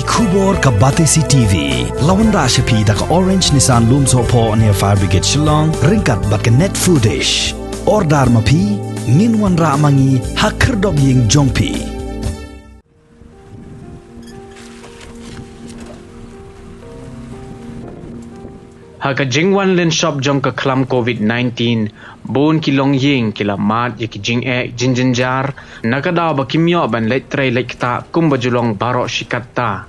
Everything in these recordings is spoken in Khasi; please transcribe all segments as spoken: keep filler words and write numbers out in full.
Khubor ka Batesi T V la wanrah sha phi da ka Orange Nissan Lumsohphoh near Fire Brigade Shillong, ryngkat bad ka Net Foodish. Order ma phi, ngin wanrah ma ngi ha khyrdop ïing jong phi. Ha ka jingwan lynshop jong ka khlam covid nineteen, bun ki longïing ki la mad ïa ki jingeh jingjynjar, na ka daw ba kim ïoh ban leit trei leit ktah kumba ju long baroh shi katta.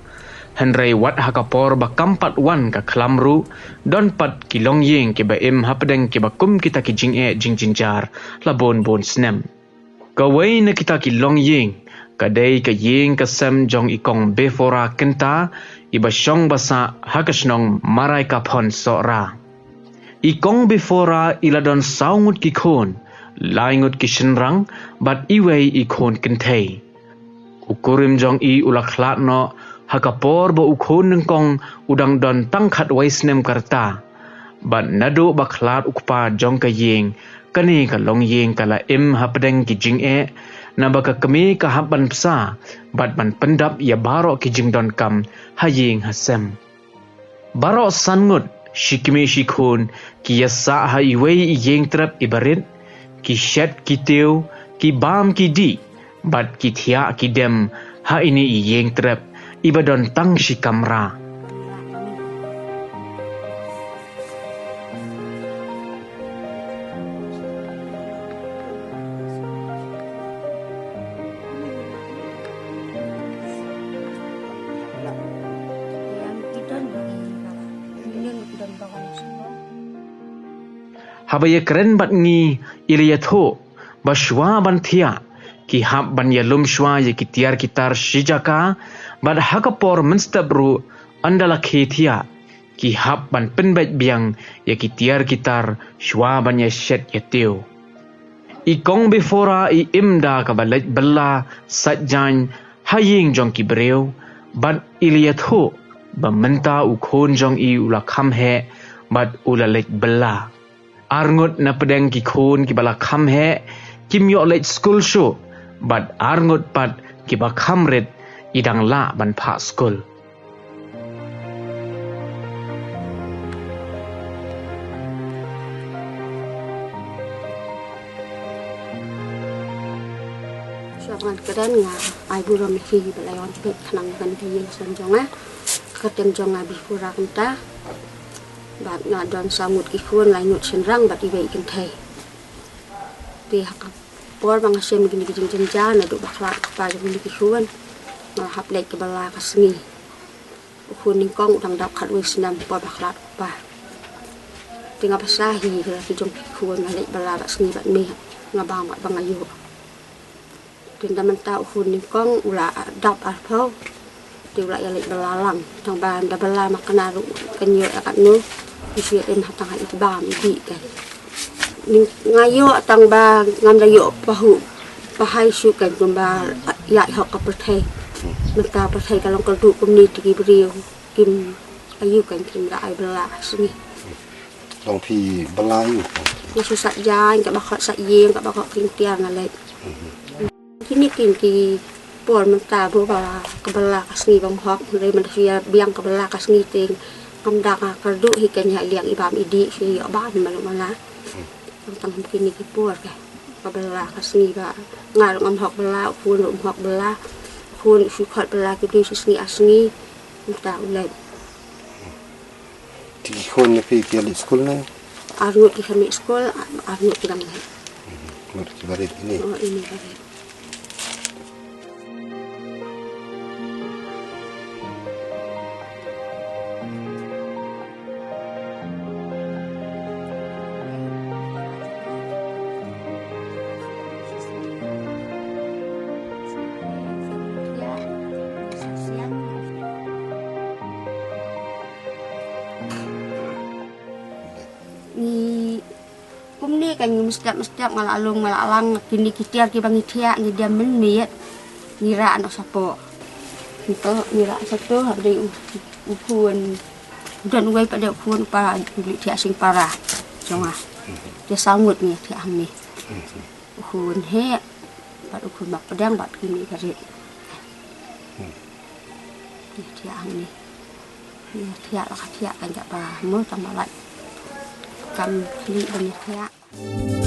Hynrei wat ha ka por ba kam pat wan ka khlam ruh, don pat ki longïing kiba im hapdeng kiba kum kita ki jingeh jingjynjar la bun bun snem. Kawei na kita ki longïing ka dei ka ïing ka sem jong i Kong Befora Kynta, iba shong ba sah ha ka shnong Maraikaphon Sohra. I Kong Befora i la don saw ngut ki khun, lai ngut ki shynrang, bad iwei i khun kynthei. U kurim jong i u la khlad noh ha ka por ba u khun nyngkong u dang don tang khatwei snem ka rta. Bad naduh ba khlad u kpa jong ka ïing, kane ka longïing ka la im hapdeng ki jingeh, naba ka kmie ka hap ban bsa bad ban pyndap ïa baroh ki jingdonkam ha ïing ha sem. Baroh san ngut, shi kmie shi khun, ki ïasah ha iwei i ïing trep iba rit, ki shet ki tiew, ki bam ki dih, bad ki thiah ki dem ha ine i ïing trep iba don tang shi kamra. Haba ïakren bad ngi, i la ïathuh ba shuwa ban thiah, ki hap ban ïalum shuwa ïa ki tiar ki tar shi jaka, bad ha ka por mynstep ruh, ynda la khie thiah, ki hap ban pynbeit biang ïa ki tiar ki tar shuwa ban ïashet ïatiew. I Kong Befora i im da kaba leit bylla sait jaiñ ha ïing jong ki briew, bad i la ïathuh ba mynta u khun jong i u la kham heh bad u la leit bylla. Ar ngut na pdeng ki khun kiba la kham heh kim ïoh leit skul shuh, bad ar ngut pat kiba kham rit i dang lah ban phah skul. Shuwa ban kren nga ai burom ïa phi ba la ïoh peit khnang kane ka ïing sem jong nga. Ka kyrteng jong nga Befora Kynta. Bad nga don saw ngut ki khun, lai ngut shynrang bad iwei i kynthei. Te ha ka por ba nga shem kine ki jingjynjar naduh ba khlad u kpa jong kine ki khun, nga la hap leit ka bylla ka sngi. U khun nyngkong u dang dap khatwei snem por ba khlad u kpa. Te nga bsa hi ïa la ki jong ki khun, nga leit bylla bad sngi bad miet, nga bam bad ba nga ïoh. Te ynda mynta u khun nyngkong u la dap arphew. Te u la ïa leit bylla lang. Tang ba ynda bylla ma kane ruh kan ïoh ïa katno. Te shu ïa im ha tang ha i bam i dih kan. Nga ïoh tang ba ngam da ïoh pahuh pahai shuh kan kumba ïaid hok ka pyrthei. Mynta pyrthei ka long kyrduh kumne te ki briew kim aïu kan, kim da ai bylla ka sngi. Long phi bylla aïu? Nga shu sait jaiñ, kaba khot sait ïing, kaba khot khring tiar nga leit. Kine kin ki por mynta ba ka bylla ka sngi bym hok, hynrei mynta shu ïa biang ka bylla ka sngi te ngam da nga kyrduh hi kan, ïa liang i bam i dih shu ïa bam malu mana. Tang tang kine ki por ka, ka bylla ka sngi ba nga ruh ngam hok bylla, u khun ruh um hok bylla. U khun shu khot bylla ki dei shu sngi ar sngi. Mynta u leit. Te ki khun na phi ki ïa leit skul ne? Ar ngut ki kham leit skul, ar ngut ki dang leit. Ngut ki barit ine. Oh, ine barit. Ngi kumne ka ngi mestep mestep nga la lum nga la lang kine ki tiar kiba ngi thiah ngi dem mynmiet ngi rah noh shapoh. Ngi to ngi rah shato haba dei u, u khun. Don uwei pat dei u khun u pa u leit thiah Singpara jong nga. Te saw ngut ngi thiah hangne. U khun heh bad u khun Bapdeng bad kine ka rit. Ïa thiah hangne. Ïa thiah la ka thiah kan jaba mo tang ba lait. Kam khlieh ban ïa thiah.